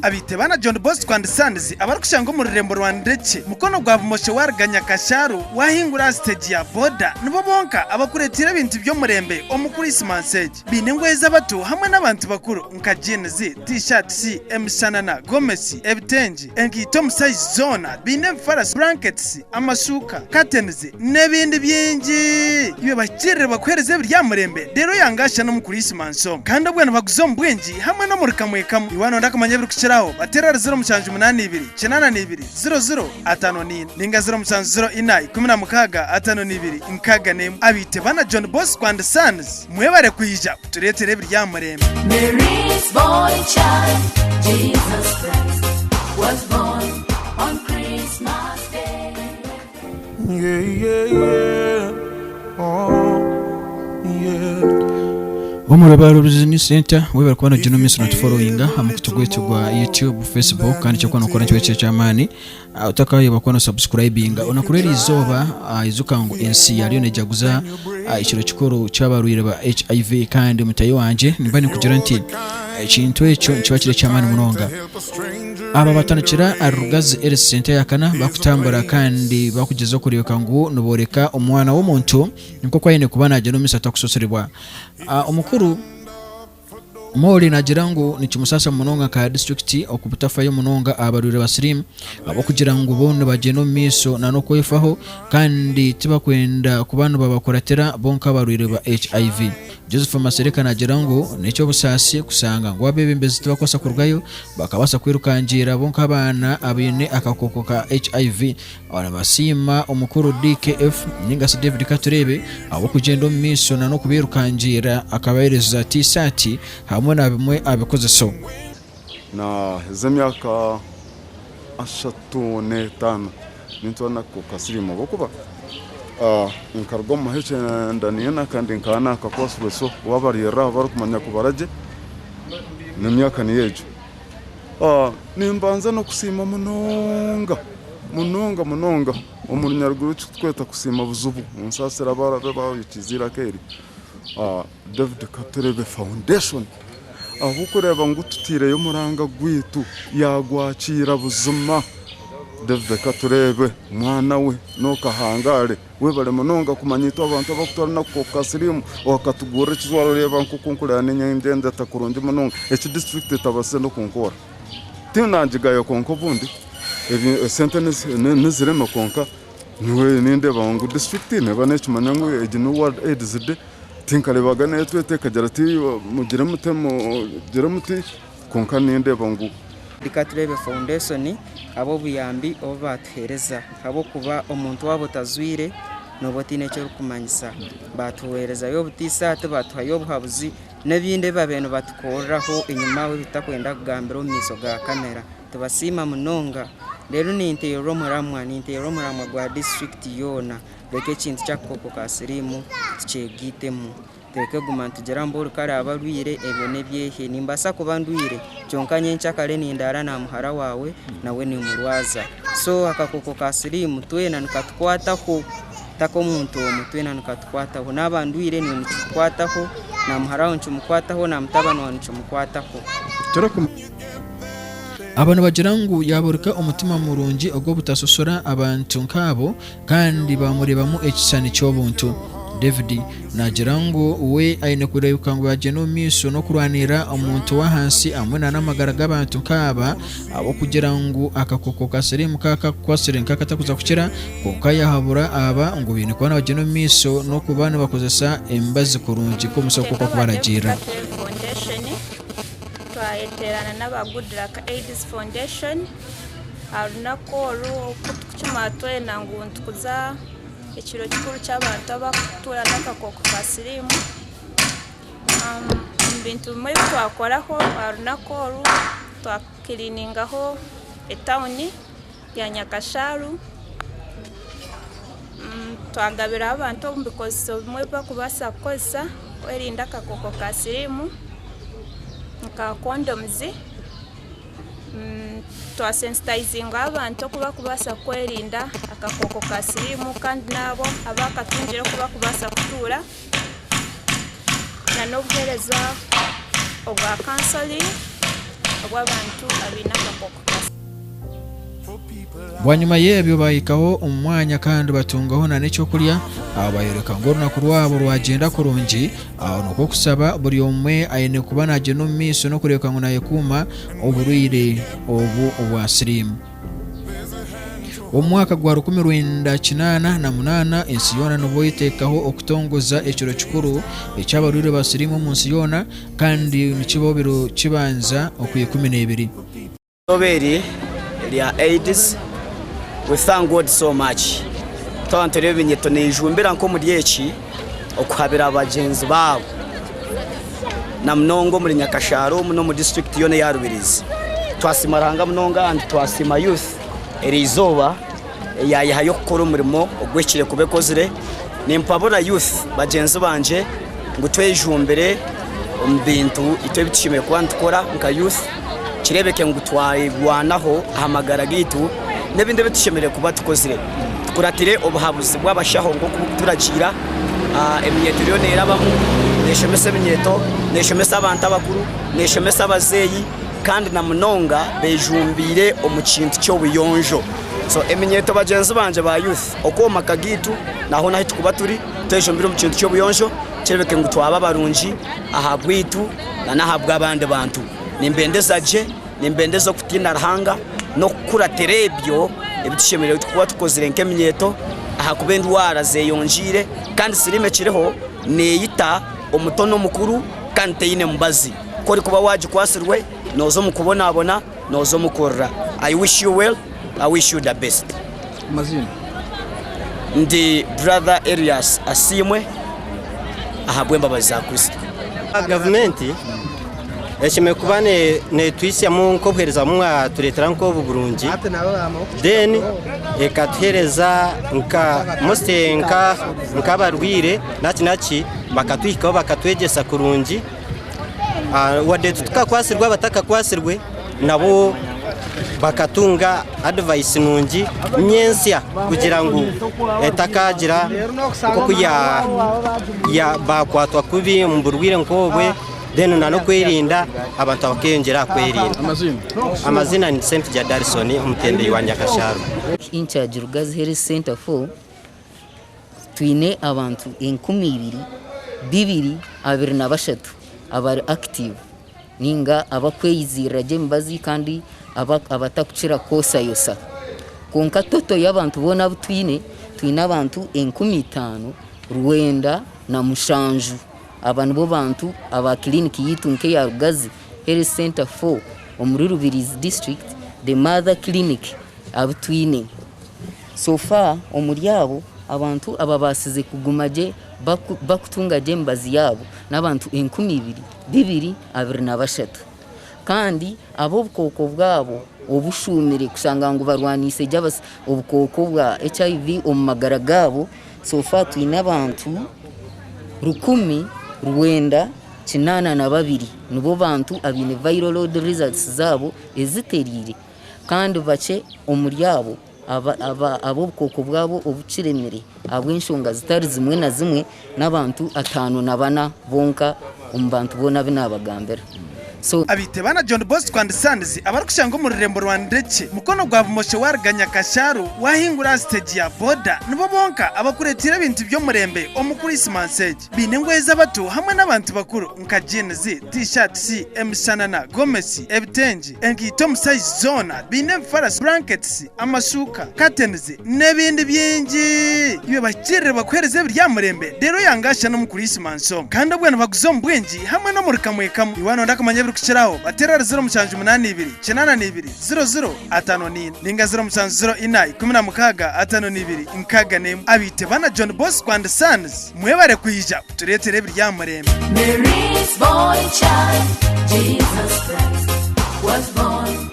Abaite ba na John Bosco and Sons abarikushangwa omu rurembo rwa Ndekye, mukono gwa bumosho waaruga Nyakasharu waahingura aha siteegi ya boda nibo bonka abakureeteire ebintu by'omurembe omu Kuriisimansi egi. Baine engoye z'abato hamwe n'abantu bakuru nka jeans, T-shirts, emishanana, gomesi, ebitengye, enkaito omu sayizi zoona, baine ebifarasi, blankets, amashuuka, curtains n'ebindi bingi. Iwe bahikiirire bakuheereze ebiri aha murembe reero oyangaasha n'omu Kuriisimansi omu. Kandi obwo nibaguza omu bwingi hamwe n'omuri kamwe kamwe. Iwe waanonda kumanya ebirikukiraho, bateerere 0782 82 00 54 nainga 0704 16 52 61. Abaite bana John Bosco and Sons, mwebare kwija kutureetera ebiri aha murembe. Mary's boy child, Jesus Christ, was born on Christmas Day. Yeah, yeah, yeah. Oh, yeah. Omuri Rubaare News Center webare kuba nogyenda omu maisho notuforowinga aha mukutu gwaitu gwa YouTube, Facebook kandi ekyokuba nokora nikiba kiri eky'amaani otakayeba kuba nosabusikurayibinga. Olunaku rw'erizooba ijuka ngu ensi yariyo nejaguza ekiro kikuru ky'abarwaire ba HIV kandi mutahi wangye nimba ninkugira nti ekintu ekyo nikiba kiri eky'amaani munonga. Aba batandikira ahari Rugazi Health Centre eyakana bakutambura kandi bakugyezaho kureebeka ngu niboreka omwana w'omuntu nk'oku aine kuba nagyenda omu maisho atakusosorerwa. Omukuru Mori nagira ngu nikimusaasa munonga nka disiturikiti okubutafayo munonga aha barwaire ba siriimu ahabw'okugira ngu bo nibagyenda omu maisho n'okwefaho kandi tibakwenda kuba nibabakuratira bo nk'abarwaire ba HIV. Joseph Masereka naagira ngu n'eky'obusaasi kushanga ngu abeebembezi tibakubaasa kurugayo bakabaasa kwirukangiira bo nk'abaana abaine akakooko ka HIV. Nibasiima omukuru DKF ninga shi David Katureebe ahabw'okugyenda omu maisho na n'okubirukangiira akabaheereza tisaati hamwe na bimwe aha bikozeso. Naheza emyaka 35 nintwara n'akakooko ka siriimu ahabw'okuba nkaruga omu mahe 94 kandi nkaba naakakwatsirwe so waaba oriirira aho barikumanya kubara gye n'emyaka niyo egyo. Nimbanza n'okusiima munonga munonga munonga omu runyaruguru ekiturikweta kusiima buzibu munsaasire abaraabe baahikize eiraka eri David Katurebe Foundation ahabw'okureeba ngu tutaireyo omuranga gwaitu yaagwakiira buzima. David Katurebe mwana we n'okahangare webare munonga kumanya itwe abantu abarikutwara n'akakooko ka siriimu okatugurira ekijwaro reeba nk'oku nkureba ninyengyendeta kurungi munonga eki disiturikiti etabaasize n'okunkora. Tinangigayo kwonka obundi esente nizirema kwonka nyowe nindeeba ngu disiturikiti neeba nekimanya ngu egi ni World Aids Day tinkareebaga netweta ekagira eti mugire muti mugire muti kwonka nindeeba ngu. Reka tureebe foundation ahabw'obuyambi obu baatuheereza ahabw'okuba omuntu waaba otazwire nooba otaine eki orikumanyisa. Baatuheerezayo obutisaati, baatuhayo obuhabuzi n'ebindi ebi baabaire nibatukoreraho enyima aho ebi tutakwenda kugambira omu maisho ga kamera. Tubasiima munonga. Reero ninteerera omuramwa, ninteerera omuramwa gwa disiturikiti yoona. Reka ekintu ky'akakooko ka siriimu tukyegaitemu. Tureke kuguma nitugira ngu ori kare aba arwaire, ebyo n'ebyehe. Nimbaasa kuba ndwaire, kyonka nyenkyakare nindaara na muhara waawe, nawe nimurwaza. So akakooko ka siriimu twena nikatukwataho, ti ak'omuntu omwe, twena nikatukwataho. Naaba ndwaire naiwe nikikukwataho, na muhara waawe nikimukwataho, na mutabani waawe nikimukwataho. Aba nibagira ngu yaaboreka omutima murungi ogw'obutasosora abantu nk'abo kandi baamureebamu ekishushani ky'obuntu. David naagira ngu we aine kureebeka ngu yaagyenda omu maisho n'okurwanirira omuntu w'ahansi hamwe n'amagara g'abantu nk'aba ahabw'okugira ngu akakooko ka siriimu kaaba kakukwatsire nk'akatakuza kukira kwonka yaahabura aba ngu baine kuba nibagyenda omu maisho n'okuba nibakozesa emibazi kurungi nk'omushaho oku arikubaragiirira. Foundation twayeteerana n'aba Good Luck AIDS Foundation aha runaku oru oku turikukimanya twena ngu nitukuza ekiro kikuru ky'abantu abarikutuura n'akakooko ka siriimu. Omu bintu bimwe ebi twakoraho aha runaku oru, twakiriiningaho etawuni ya Nyakashaaru, twagabiraho abantu omu bikozeso bimwe ebi barikubaasa kukozesa kwerinda akakooko ka siriimu nka kondomuzi. Twasensitayizingaho abantu oku barikubaasa kwerinda akakooko ka siriimu kandi n'abo abakatungire oku barikubaasa kutuura n'obuheereza obwa kansoringi. obw'abantu abaine akakooko ka Bwanyima y'ebyo baahikaho omu mwanya kandi batungaho na n'ekyokurya, aho bayoreka ngu orunaku rwabo rwagyenda kurungi, aho nikwo kusaba buri omwe aine kuba nagyenda omu maisho n'okureebeka ngu nayekuuma oburwaire obu obwa siriimu. Omu mwaka gwa 1988 ensi yoona nibwo eteekaho okutongoza ekiro kikuru eky'abarwaire ba siriimu omu nsi yoona kandi nikibaho biro kibanza okwikumi n'ebiri. Eizooba eri erya AIDS we thank God so much twaba nitureeba eminyeto neyejumbira nk'omuri eki okuhabira bagyenzi baabo na munonga omuri Nyakashaara omu n'omu disiturikiti yoona eya Rubirizi. Twasiima Ruhanga munonga and twasiima youth eri izooba eyayehayo kukora omurimo oguhikire kuba ekozire. Nimpabura youth bagyenzi bangye ngu twejumbire omu bintu itwe ebi tushemereire kuba nitukora nka youth kireebeke ngu twarwanaho aha magara gaitu n'ebindi ebi tushemereire kuba tukozire. Tukuratire obuhabuzi bw'abashaho nk'oku burikuturagiira, eminyeeto eriyo neerabamu, neeshomesa eminyeeto, neeshomesa abantu abakuru, neeshomesa abazeeyi kandi na munonga beejumbiire omu kintu ky'obuyonjo. So eminyeeto bagyenzi bangye ba youth, Oku omu maka gaitu na hoona ahu turikuba turi, twejumbire omu kintu ky'obuyonjo kireebeke ngu twaba barungi ahabwaitu n'ahabw'abandi bantu. Nimbendeza gye, nimbendeza okutiina Ruhanga n'okukuratira ebyo ebi tushemereire kuba tukozire nk'eminyeeto ahakuba endwara zeyongyeire kandi siriimu ekiriho neeyita omuto n'omukuru kandi teine mubazi. Ku orikuba waagikwatsirwe nooza omu kubonabona, nooza omu kurira. I wish you well, I wish you the best. Amazina? Ndi Brother Erias Asiimwe ahabw'embabazi za Kristo. Gavumenti eshemereire kuba netwitsyamu nk'obuheereza obu mwatureetera nk'obu burungi then ekatuheereza nka most nk'abarwaire naki naki bakatuhikaho bakatwegyesa kurungi wadde titukakwatsirwe abatakakwatsirwe nabo bakatunga advice nungi nyentsya kugira ngu etakagira nk'oku bakwatwa kubi omu burwaire nk'obwe then n'okwerinda abantu bakeyongyera aha kwerinda. Amazina ni Ssempijja Darison omutembeyi wa Nyakasharu. Incharge Rugazi Health Centre 4 Twine abantu 2223 abari active ninga abakweyizirira gye emibazi kandi abatakukira kwosayosa. Kwonka total y'abantu boona abu twine, twine abantu 5907. Aba nibo bantu aba clinic yaitu nk'eya Rugazi Health Centre 4 omuri Rubirizi district, the mother clinic abu twine. So far omuri abo abantu ababaasize kuguma gye bakutunga gye emibazi yaabo n'abantu 2223 kandi ab'obukooko bwabo obushuumire kushanga ngu barwaniise gye obukooko bwa HIV omu magara gaabo so far twine abantu 1982 nibo bantu abaine viral load results zaabo ezitereire. Kandi bakye omuri abo ab'obukooko bwabo obukiremire ahabw'enshonga zitari zimwe na zimwe n'abantu 54 bonka omu bantu boona abu naabagambira. So. Abaitebana na John Bosco and Sons abarikushangwa omu rurembo rwa Ndekye, mukono gwa bumosho waruga Nyakasharu wahingura aha siteegi ya boda nibo bonka abakureteire ebintu by'omurembe omu Kurisimasi egi. Baine engoye z'abato hamwe n'abantu bakuru nka jeans, T-shirts, emishanana, gomesi, ebitengye, enkaito omu sayizi zoona, baine emifarasi, blankets, amashuuka, curtains, n'ebindi bingi. Iwe bahikiirire bakuheereze ebiri aha murembe reero oyangaasha n'omu Kuriisimansi omu. Kandi obwo nibaguza omu bwingi hamwe n'omuri kamwe kamwe. Iwe waanonda kumanya ebirikukiraho, bateere ahari 0782 82 00 54 nainga 0704 16 52 61. Abaite bana John Bosco and Sons, mwebare kwija kutureetera ebiri aha murembe. Mary's boy child, Jesus Christ, was born.